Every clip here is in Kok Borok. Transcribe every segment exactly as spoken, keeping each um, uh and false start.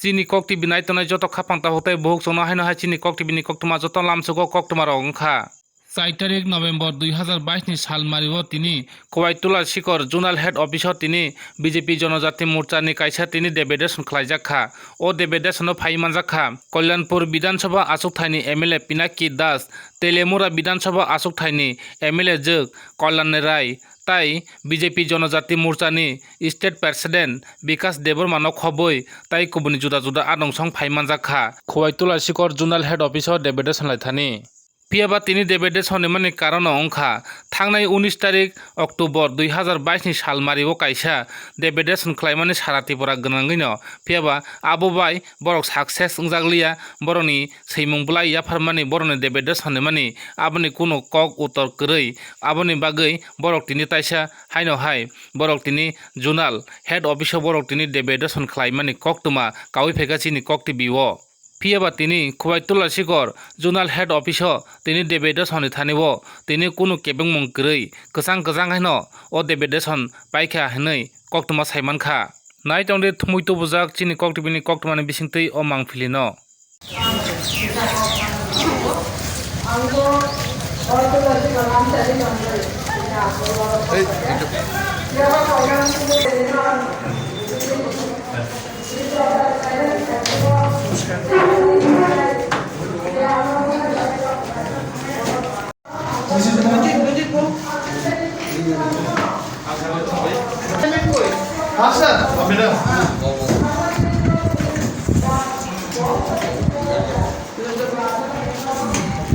Chini Kok T V nai tongnai joto khapang takhuk tei bukhuk chwngno haino hai chini Kok T V ni koktwma joto lamsogo koktwma rok wngkha. Chai tarik November dui hazar bais ni sal mario tini Kowaitula Sikor Zonal Head Office o tini B J P Jonojati Morcha ni kaisa tini deputation khlaijak kha. O deputation o phai manjak kha Kalyanpur Bidhan Sabha achukthai ni M L A Pinaki Das, Telemura Bidhan Sabha achukthai ni M L A jwk Kalyan Rai, tai B J P Jonojati Morcha ni State President Bikas Debbarma no khobwi tai kubuni juda juda adong song phai manjak kha. Khowai Tula Sikor Zonal Head Office o deputation lai thani. Phiya ba tini deputation ni mani karon no wngkha, thangnai unis tarik October dui hazar bais ni sal mari o kaisa deputation khlaimani sara Tripura gwnangwi no. Phiya ba abo bai borok success wngjak liya, borokni swimung bwlai yapharmani, borokni deputation ni mani aboni kunu kok uttor kwrwi. Aboni bagwi borok tini taisa haino hai borok tini zonal head office o borok tini deputation khlaimani koktwma kaui phaikha chini Kok T V o. Phiya ba tini Khowai Tula Sikor Zonal Head Office o tini deputation ni thani o tini kunu kebengmung kwrwi kwchang kwchang haino o deputation paikha hinwi koktwma saimankha. Nai tongdi thumui tubujak chini Kok T V ni koktwmani bisingtwi o mangpili no.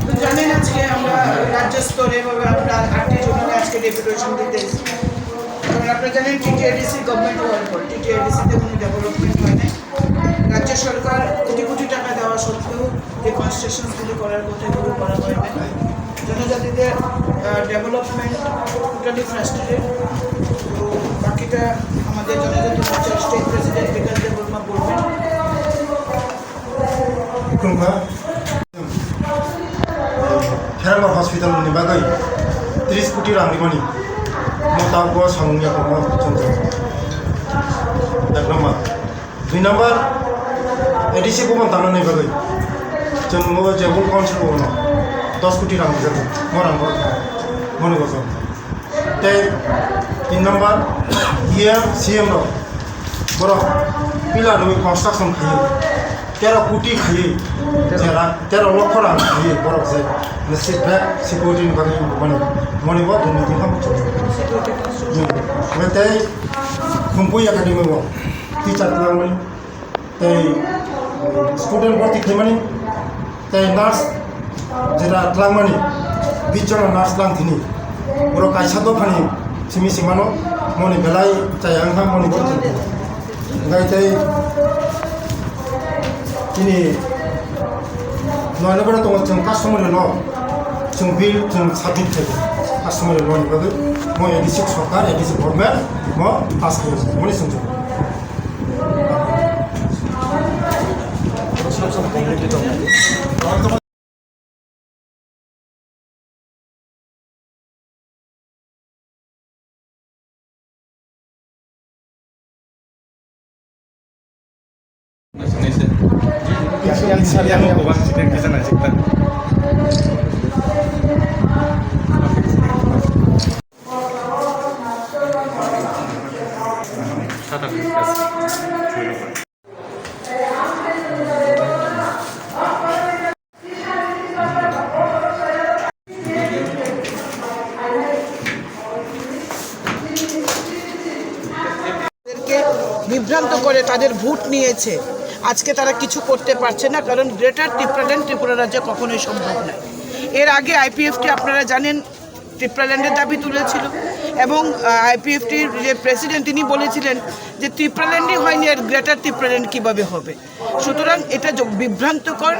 তো জানেন আজকে আমরা রাজ্য স্তরে বা আমরা আটটি জোনালে আজকে ডেপুটেশন দিতে এসেছি। কারণ আপনারা জানেন টিটিআইডিসি গভর্নমেন্ট হওয়ার পর টিটিআইডিসিতে কোনো ডেভেলপমেন্ট হয় নাই। রাজ্য সরকার কোটি কোটি টাকা দেওয়া সত্ত্বেও যে কনস্ট্রাকশনসগুলি করার কথা এগুলো করা হয় নাই। জনজাতিদের ডেভেলপমেন্ট টোটালি ফ্রাস্ট্রেটেড। তো বাকিটা আমাদের জনজাতি মোর্চার স্টেট প্রেসিডেন্ট বিকাশ দেববর্মা বলবেন। Wngkha, Pheralbar hospital ni bagwi tris koti rang rimani, mo tabuk samung ya kwbangma chwng tong. Ek number. Dui number, A D C bhaban tangnani bagwi chwng o je whole council o no dos koti rang rijak, mo rang bo moni bojong. Tei tin number, E M, C M rok borok pillar rwi construction khaiwi tero koti khaiwi je rang, tero lokho rang khaiwi borok je mane seat bag security ni bagwi moni, moni bo dui tin thang chwng. Tei Khumpui Academy o teacher twlangmani. Tei student bhorti khlaimani, tei nurse jeta twlangmani, bish jona nurse twlang thini. Borok kaisa dophani simi simano, moni belai chaya wngkha, moni bhorti. Hingkhai tei chini noi no tongo chwng customary law, chwng bill chwng submit khlai customary law ni bagwi, mo A D C sorkar, A D C government mo pass khlai mani chwng. তাদেরকে বিভ্রান্ত করে তাদের ভোট নিয়েছে। আজকে তারা কিছু করতে পারছে না, কারণ গ্রেটার টিপ্রাল্যান্ড ত্রিপুরা রাজ্যে কখনোই সম্ভব নয়। এর আগে আইপিএফটি আপনারা জানেন, টিপ্রাল্যান্ডের দাবি তুলেছিল এবং, আহ, আইপিএফটির যে প্রেসিডেন্ট, তিনি বলেছিলেন যে টিপ্রাল্যান্ডই হয়নি, আর গ্রেটার টিপ্রাল্যান্ড কিভাবে হবে? সুতরাং এটা জ-, বিভ্রান্তকর,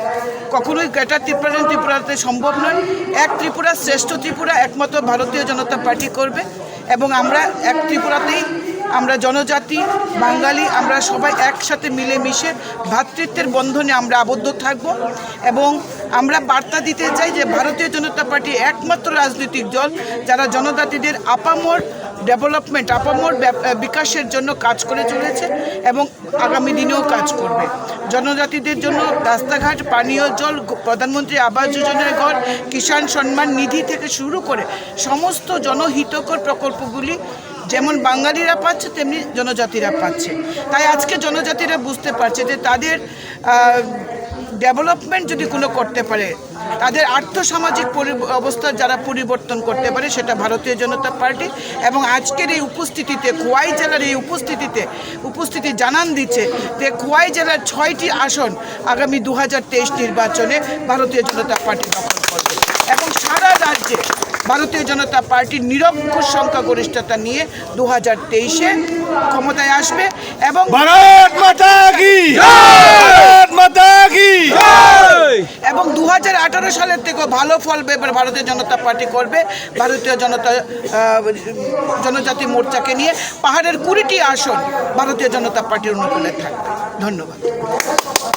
কখনোই গ্রেটার টিপ্রাল্যান্ড ত্রিপুরাতে সম্ভব নয়। এক ত্রিপুরা, শ্রেষ্ঠ ত্রিপুরা একমাত্র ভারতীয় জনতা পার্টি করবে এবং আমরা এক ত্রিপুরাতেই আমরা জনজাতি, বাঙালি, আমরা সবাই একসাথে মিলেমিশে ভ্রাতৃত্বের বন্ধনে আমরা আবদ্ধ থাকব এবং আমরা বার্তা দিতে চাই যে ভারতীয় জনতা পার্টি একমাত্র রাজনৈতিক দল যারা জনজাতিদের আপামর ডেভেলপমেন্ট, আপামর ব্যাপ-, আহ, বিকাশের জন্য কাজ করে চলেছে এবং আগামী দিনেও কাজ করবে। জনজাতিদের জন্য রাস্তাঘাট, পানীয় জল, গ-, প্রধানমন্ত্রী আবাস যোজনার ঘর, কিষাণ সম্মান নিধি থেকে শুরু করে সমস্ত জনহিতকর প্রকল্পগুলি যেমন বাঙালিরা পাচ্ছে, তেমনি জনজাতিরা পাচ্ছে। তাই আজকে জনজাতিরা বুঝতে পারছে যে তাদের, আহ, ডেভেলপমেন্ট যদি কোনো করতে পারে, তাদের আর্থসামাজিক পরি-, অবস্থা যারা পরিবর্তন করতে পারে, সেটা ভারতীয় জনতা পার্টি। এবং আজকের এই উপস্থিতিতে, খোয়াই জেলার এই উপস্থিতিতে, উপস্থিতি জানান দিচ্ছে যে খোয়াই জেলার ছয়টি আসন আগামী দু হাজার তেইশ নির্বাচনে ভারতীয় জনতা পার্টি দখল করবে এবং সারা রাজ্যে ভারতীয় জনতা পার্টি নিরঙ্কুশ সংখ্যাগরিষ্ঠতা নিয়ে দু হাজার তেইশে ক্ষমতায় আসবে। এবং ভারত মাতা কি জয়! ভারত মাতা কি জয়! এবং দু হাজার আঠারো সালের থেকেও ভালো ফল এবার ভারতীয় জনতা পার্টি করবে। ভারতীয় জনতা, আহ, জনজাতি মোর্চাকে নিয়ে পাহাড়ের কুড়িটি আসন ভারতীয় জনতা পার্টির অনুকূলে থাকবে। ধন্যবাদ।